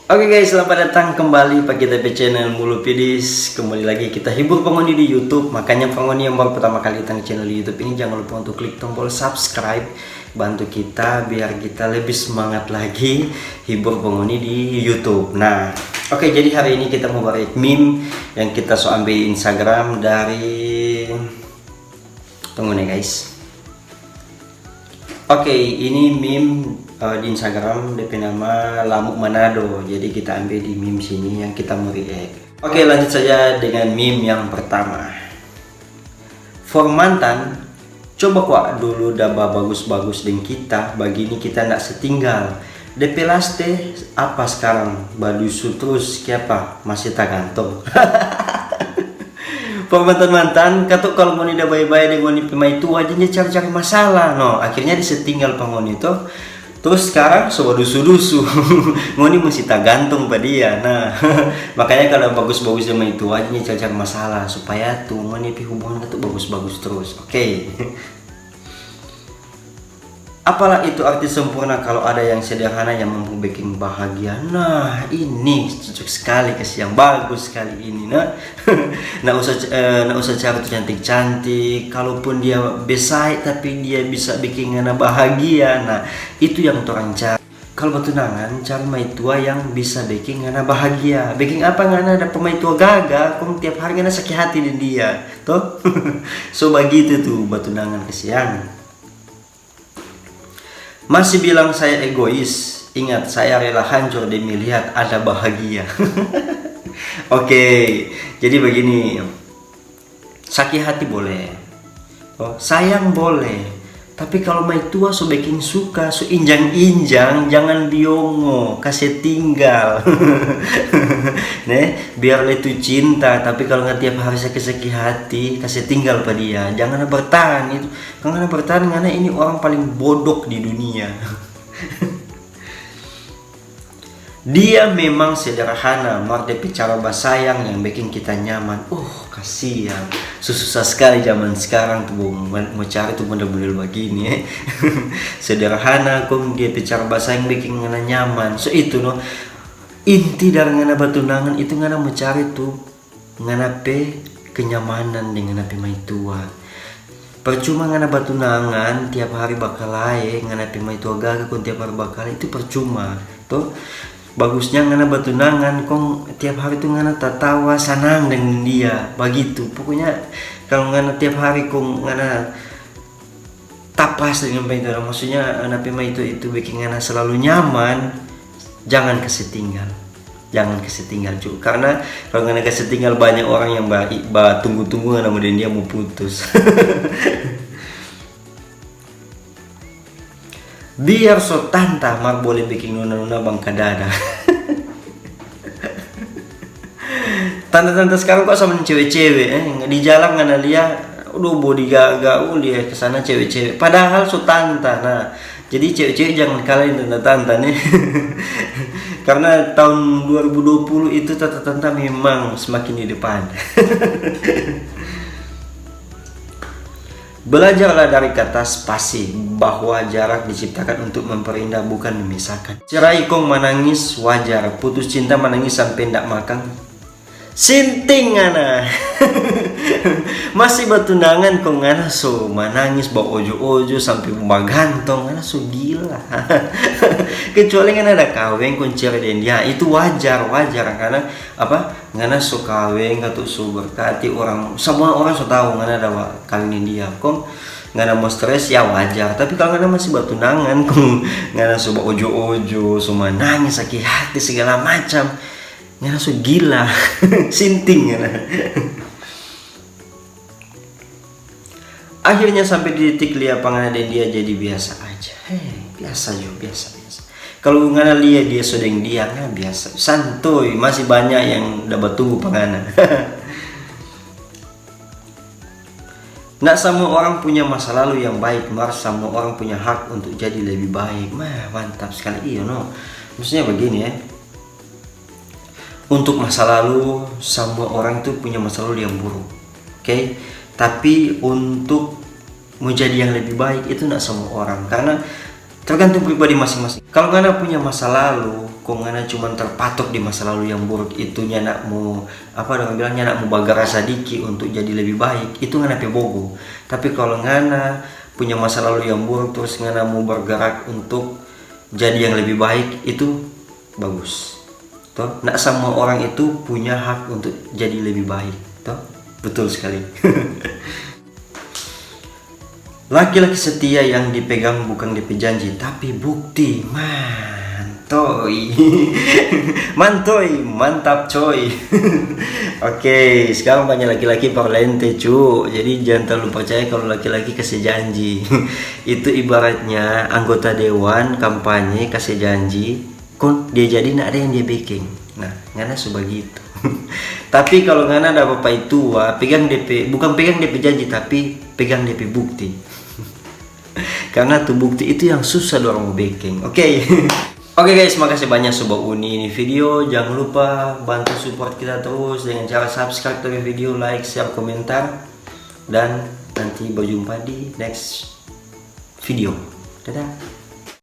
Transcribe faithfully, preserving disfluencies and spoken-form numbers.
Oke guys, selamat datang kembali pa kita pe channel Mulu Pidis. Kembali lagi kita hibur pa ngoni di YouTube. Makanya pa ngoni yang baru pertama kali datang ke channel di YouTube ini, jangan lupa untuk klik tombol subscribe. Bantu kita biar kita lebih semangat lagi hibur pa ngoni di YouTube. Nah, oke, jadi hari ini kita mau react meme yang kita so ambil Instagram dari, tunggu nih guys. Oke, ini meme, eh, di Instagram, depe nama Lamuk Manado. Jadi kita ambil di meme sini yang kita mau react. Oke, lanjut saja dengan meme yang pertama. For mantan, coba kwa dulu da babagus-bagus deng kita, bagini kita ndak setinggal. Depe laste apa skarang? Badusu trus, kiapa? Masih tagantong. For mantan-mantan, kato kalu ngoni da bae-bae deng ngoni pe maitua, jang ja cari-cari masalah, no. Akhirnya dia setinggal pa ngoni to. Trus skarang so badusu-dusu. Ngoni musti tagantung pa dia. Nah, makanya kalu bagus-bagus deng maitua, jang ja cari-cari masalah, supaya tu ngoni pe hubungan tu bagus-bagus trus. Oke. Apalah itu arti sempurna kalau ada yang sederhana yang mampu bikin bahagia? Nah, ini cocok sekali, kasiang, bagus sekali ini, nah. Ndak usah, eh, ndak usah cari tu cantik-cantik. Kalaupun dia besai, tapi dia bisa bikin ngana bahagia. Nah, itu yang torang cari. Kalau batunangan, cari maitua yang bisa bikin ngana bahagia. Bikin apa ngana dapa maitua gaga, kong tiap hari ngana saki hati deng dia, toh? So bagitu tu batunangan, kasiang. Masih bilang saya egois? Ingat, saya rela hancur demi lihat Anda bahagia. Oke, jadi begini, saki hati boleh, oh, sayang boleh, tapi kalau maitua so beking suka, so injang-injang, jangan biongo, kase tinggal. Ne, biar le tu cinta, tapi kalau ngana tiap hari saki-saki hati, kase tinggal pa dia, jangan bertahan itu. Kong ngana bertahan, ngana ini orang paling bodok di dunia. Dia memang sederhana, mar de pe cara basayang yang beking kita nyaman. Uh, kasiang. So susah skali jaman skarang tu, mo, mo cari tu model-model bagini, eh. Sederhana, kong dia pe cara basayang beking ngana nyaman. So itu, no. Inti dari ngana batunangan itu ngana mo cari tu ngana pe kenyamanan deng ngana pe maitua. Percuma ngana batunangan tiap hari bakalae, ngana pe maitua gaga kong tiap hari bakalae, itu percuma, to. Bagusnya ngana batunangan kong tiap hari tu ngana tatawa, sanang deng dia, bagitu. Pokoknya kalu ngana tiap hari kong ngana tapas deng ngana pe maitua, maksudnya ngana pe maitua itu beking ngana selalu nyaman, jangan kase tinggal. Jangan kase tinggal, cu. Karna kalu ngana kase tinggal, banya orang yang ba-, batunggu-tunggu ngana mo deng dia mo putus. Biar so tanta, mar bole beking nona-nona bangka dada. Tanta-tanta skarang kong sama deng cewe-cewe, eh. Di jalang ngana lia, aduh, bodi gaga, uh, lia kesana cewe-cewe. Padahal so tanta, nah. Jadi cewe-cewe jangan kalah deng tanta-tanta, nih. Karna tahun dua ribu dua puluh itu tanta-tanta memang semakin di depan. Belajarlah dari kata spasi, bahwa jarak diciptakan untuk memperindah, bukan memisahkan. Cerai kong manangis wajar, putus cinta manangis sampe ndak makang. Sinting ngana. Masih batunangan kong ngana so manangis, baojo-ojo, sampe bagantong, ngana so gila. Kecuali ngana ada kaweng kong cerai deng dia, itu wajar, wajar, karna apa? Ngana so kaweng, katu so berkati orang, samua orang so tau ngana ada wa-, kaweng deng dia. Kong ngana mo stres, ya wajar. Tapi kalu ngana masih batunangan, kong ngana so baojo-ojo, so manangis, saki hati, segala macam, ngana so gila. Sinting ngana. Akhirnya sampe di titik lia pa ngana deng dia jadi biasa aja. Hei, biasa jo, biasa, biasa. Kalu ngana lia dia so deng dia, ngana biasa. Santuy, masih banya yang da batunggu pa ngana. Ndak samua orang punya masa lalu yang baik, mar samua orang punya hak untuk jadi lebih baik. Mah, mantap skali, iyo no. Maksudnya begini, ya. Untuk masa lalu, samua orang itu punya masa lalu yang buruk. Oke? Tapi untuk mo jadi yang lebih baik, itu ndak samua orang. Karna tergantung pribadi masing-masing. Kalu ngana punya masa lalu, Kong ngana cuma terpatok di masa lalu yang buruk itu, nyanda mo, apa dong bilang, nyanda mo bagara sadiki untuk jadi lebih baik, itu ngana pe bogo. Tapi kalau ngana punya masa lalu yang buruk terus ngana mo bergerak untuk jadi yang lebih baik, itu bagus. Toh, ndak semua orang itu punya hak untuk jadi lebih baik. Toh, betul sekali. Laki-laki setia yang dipegang bukan depe janji, tapi bukti. Mantoi. Mantoi, mantap coy. Oke, sekarang banyak laki-laki parlente cu. Jadi jangan terlalu percaya kalau laki-laki kasih janji. Itu ibaratnya anggota dewan kampanye kasih janji, kong dia jadi ndak ada yang dia beking. Nah, ngana su bagitu. Tapi kalau ngana ada bapa itu, wah, pegang depe, bukan pegang depe janji, tapi pegang depe bukti. Karena tu bukti itu yang susah dorang mo beking. Oke. Oke guys, makasih banyak so ba uni ini video. Jangan lupa bantu support kita terus dengan cara subscribe, tonton video, like, share, komentar. Dan nanti berjumpa di next video. Dadah.